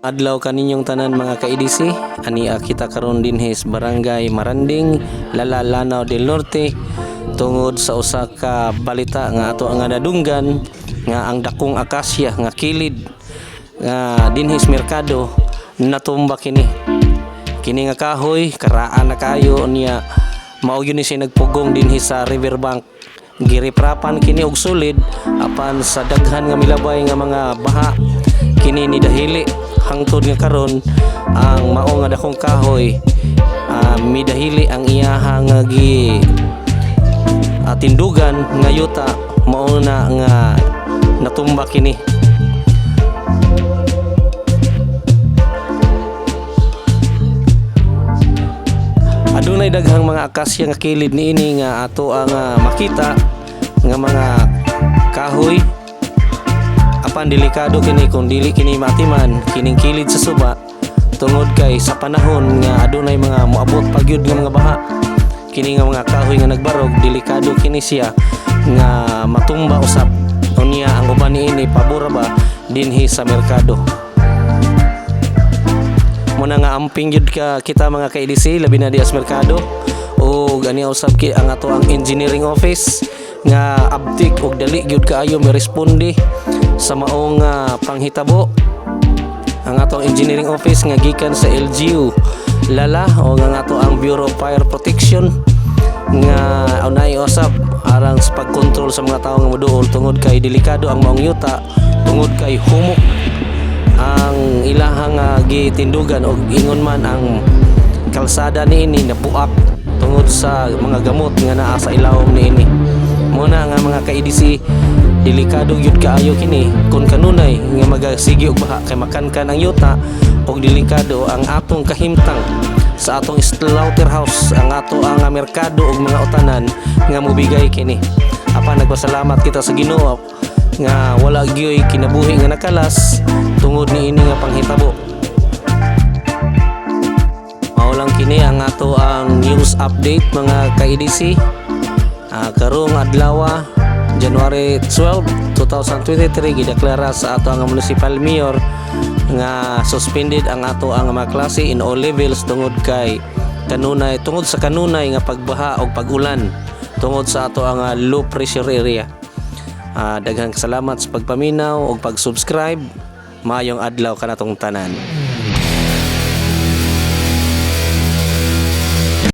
Adlaw kaninyong tanan, mga ka-EDC. Ani kita karon dinhi sa Barangay Maranding, Lala, Lanao del Norte, tungod sa usa ka balita nga ato nga nadunggan nga ang dakong akasya nga kilid nga dinhi sa merkado natumba kini. Kini nga kahoy karaan na kayo niya, mao gyud ni siya nagpugong dinhi sa riverbank. Giriprapan kini og sulid, apan sa daghan nga milabay nga mga baha, kini ni dahili hangtod nga karon ang mao nga dakong kahoy midahili ang iyaha nga gi tindugan nga yuta. Mao na nga natumba kini. Adunay daghang mga akasya nga kilid niini nga ato ang makita nga mga kahoy, apan delikado kini kung dili kini maatiman kining kilid sa suba, tungod kay sa panahon nga adunay mga moabot pa gyud nga mga baha, kini nga mga kahoy nga nagbarog, delikado kini siya nga matumba usab. Unya ang uban niini pabura ba dinhi sa merkado. Muna nga amping gyud ka kita, mga ka-EDC, labi na diha sa merkado. O gani usab ki ang ato ang engineering office nga abtik og dali gyud kaayo miresponde sa maong panghitabo, ang atong engineering office nga gikan sa LGU Lala o nga ato ang Bureau of Fire Protection nga unay usab alang sa pagkontrol sa mga tawo nga moduol, tungod kay delikado ang maong yuta, tungod kay humok ang ilahang gitindugan og ingon man ang kalsada niini nabuak tungod sa mga gamot nga naa sa ilawom niini. Muna nga, mga ka-EDC, delikado gyud kaayo kini kung kanunay nga magasigi og baha, kay makankan ang yuta og delikado ang atong kahimtang sa atong slaughterhouse, ang ato ang merkado og mga utanan nga mobigay kini. Apan nagpasalamat kita sa Ginoo nga wala gyoy kinabuhi nga nakalas tungod niini nga panghitabo. Mao lang kini ang ato ang news update, mga ka-EDC. Karong adlaw, January 12, 2023, gideklara sa ato ang municipal mayor nga suspended ang ato ang mga klase in all levels tungod kay kanunay tungod sa kanunay nga pagbaha og pag-ulan tungod sa ato ang low pressure area. Daghang salamat sa pagpaminaw ug pag-subscribe. Maayong adlaw kanatong tanan.